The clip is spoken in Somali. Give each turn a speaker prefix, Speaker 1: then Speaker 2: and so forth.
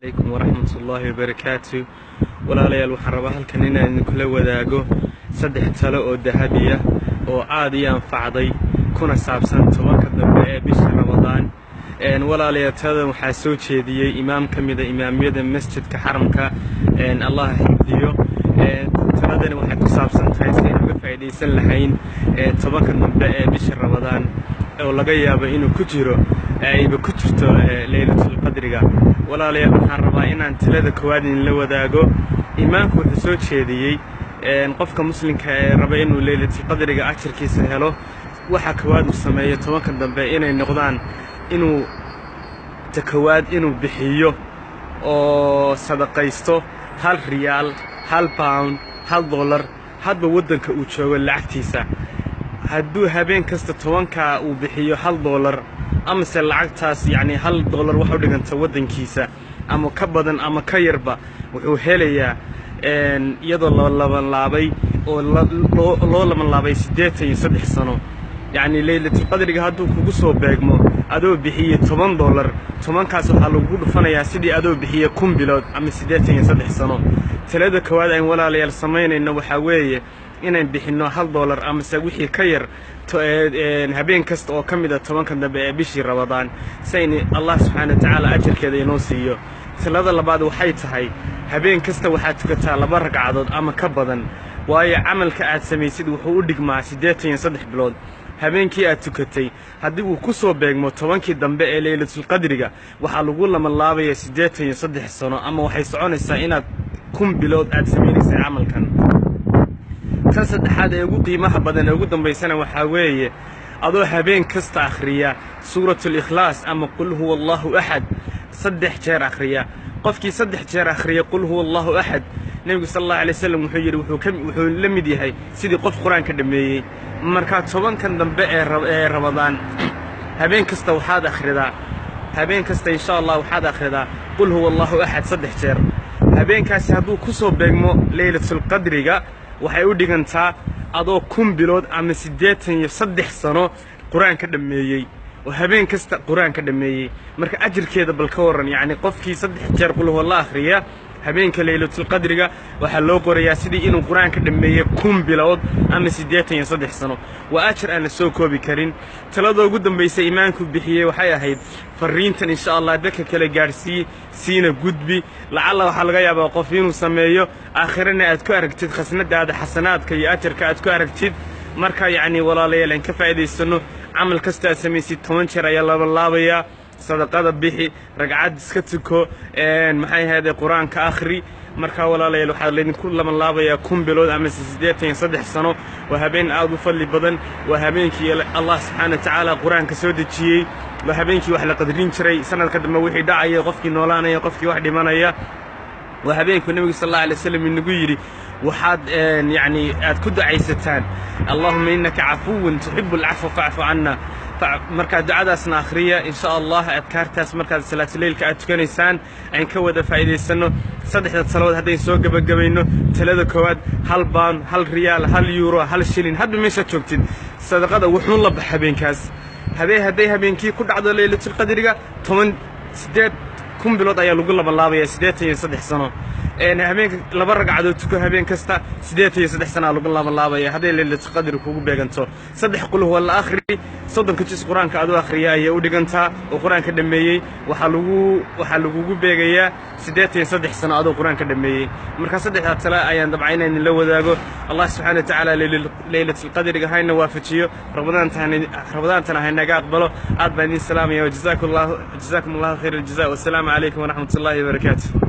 Speaker 1: Calaykum waraxmatullaahi wabarakaatu. Walaalayaal, waxaan rabaa halkan inaan idinkula wadaago saddex talo oo dahabiya oo aad ii anfacday, kuna saabsan 10-ka dambe ee bisha Ramadaan. Walaalayaal, taladan waxaa soo jeediyey imaam ka mida imaamyada masjidka Xaramka, Allah xifdiyo. Taladani waxay ku saabsan tahay si aynu uga faa'iidaysan lahayn 10-ka dambe ee bisha Ramadaan, oo laga yaabo inuu ku jiro, ayba ku jirto Leylatulqadriga. Walaalayaal, waxaan rabaa inaan talada koowaad idinla wadaago. Imaamku wuxuu soo jeediyey qofka muslimka ee raba inuu Leylatulqadriga ajarkiisa helo, waxa koowaad uu sameeyo 10-ka dambe inay noqdaan inuu ta koowaad inuu bixiyo oo sadaqaysto 1 riyaal, £1, $1, hadba waddanka uu joogo lacagtiisa. Hadduu habeen kasta 10-kaa uu bixiyo $1, amase lacagtaas, yacni $1 wax u dhiganta waddankiisa, ama ka badan ama ka yarba, wuxuu helayaa iyadoo la labanlaabay oo loo labanlaabay 83 sano. Yacni Leylatulqadriga hadduu kugu soo beegmo adoo bixiye $10, 10-kaas waxaa lagugu dhufanayaa sidii adoo bixiye 1000 bilood ama 83 sano. Talada koowaad ayn walaalayaal samaynayno waxaa weeye inaan bixinno $1 amase wixii ka yar habeen kasta oo ka mid a 10-ka dambe ee bishii Ramadaan, si aynu Allah subxaana wa tacaala ajarkeeda inoo siiyo. Talada labaad waxay tahay habeen kasta waxaad tukataa laba ragcadood ama ka badan, waayo camalka aad samaysid wuxuu u dhigmaa 83 bilood. Habeenkii aad tukatay haddii uu ku soo beegmo 10-kii dambe ee Leylatulqadriga, waxaa lagu labanlaabaya 83 sano, ama waxay soconaysaa inaad 1000 bilood aad samaynaysa camalkan. Tan saddexaad ee ugu qiimaha badan ee ugu dambaysana waxaa weeye adoo habeen kasta akhriya Suuratulikhlaas ama Qul huwa Allahu axad saddex jeer akhriya. Qofkii saddex jeer akhriya Qul huwa Allahu axad, Nebigu sala Allahu alay wasalam wuxuu yidhi wuxuu la mid yahay sidii qof Qur-aanka dhammeeyey. Markaa 10-kan dambe ee Ramadaan habeen kasta waxaad akhridaa, habeen kasta insha Allah waxaad akhridaa Qul huwa Allahu axad saddex jeer. Habeenkaasi hadduu ku soo beegmo Leylatulqadriga, waxay u dhigantaa adoo 1000 bilood ama 83 sano Qur-aan ka dhammeeyey oo habeen kasta Qur-aan ka dhammeeyey. Marka ajirkeeda bal ka warran! Yacni qofkii saddex jeer Qul huwa Allah akhriya habeenka Leylatulqadriga, waxaa loo qorayaa sidii inuu Qur-aan ka dhammeeyey 1000 bilood ama 83 sano. Waa ajar aan la soo koobi karin. Talada ugu dambaysa imaamku bixiyey waxay ahayd farriintan, insha Allah dadka kale gaadhsii, siina gudbi. Lacalla waxaa laga yaabaa qof inuu sameeyo, aakhirana aad ku aragtid khasnadaada xasanaadka iyo ajarka aad ku aragtid. Marka yacni walaalayaal, aan ka faa'iidaysanno. Camal kasta aad samaysid 10 jeer ayaa labanlaabayaa. Sadaqada bixi, ragcad iska tuko, maxay ahayde, Qur-aanka akhri. Markaa walaalayaal, waxaa laydinku labanlaabayaa 1000 bilood amase 83 sano. Waa habeen aad u fadli badan. Waa habeenkii Allah subxaana wa tacaala Qur-aanka soo dejiyey. Waa habeenkii wax la qadrin jiray, sanadka dambe wixii dhacaya, qofkii noolaanaya, qofkii wax dhimanaya. Waa habeenkuu Nebigu sal Allahu alay waslam inagu yidhi waxaad yacni aad ku ducaysataan "Allahuma innaka cafuwun tuxibu alcafwa facfu canna". Markaa ducadaasna akhriya insha Allah, adkaartaas markaad salaatuleylka aad tukanaysaan ayn ka wada faa'iidaysanno. Saddexda taladood haddayn soo gebagabayno: talada koowaad, £1, 1 riyaal, €1, 1 shilin, hadba meeshaad joogtid sadaqada wuxuun la bax habeenkaas. Hadday habeenkii ku dhacdo Leylatulqadriga, 10 siddeed 1000 bilood ayaa lagu labanlaabaya, 83 sano. Habeenka laba ragcadood tuko habeen kasta, 83 sanaa lagu laabanlaabaya hadday Leylatulqadri kugu beeganto. Saddex Qul huwa la akhri, 30-ka jis Qur-aanka aduu akhriya ayay u dhigantaa oo Qur-aanka dhammeeyey. Waxaa lagugu beegayaa 83 sano adoo Qur-aanka dhammeeyey. Marka saddexdaa tale ayaan dabca inaan idinla wadaago. Allah subxaana wa tacaala Leylatulqadriga hayna waafajiyo, Ramadaantana haynaga aqbalo. Aad baan idin salaamaya. Wajazaakum Allahu khayr aljaza. Wasalaamu calaykum waraxmat ullahi wabarakaatu.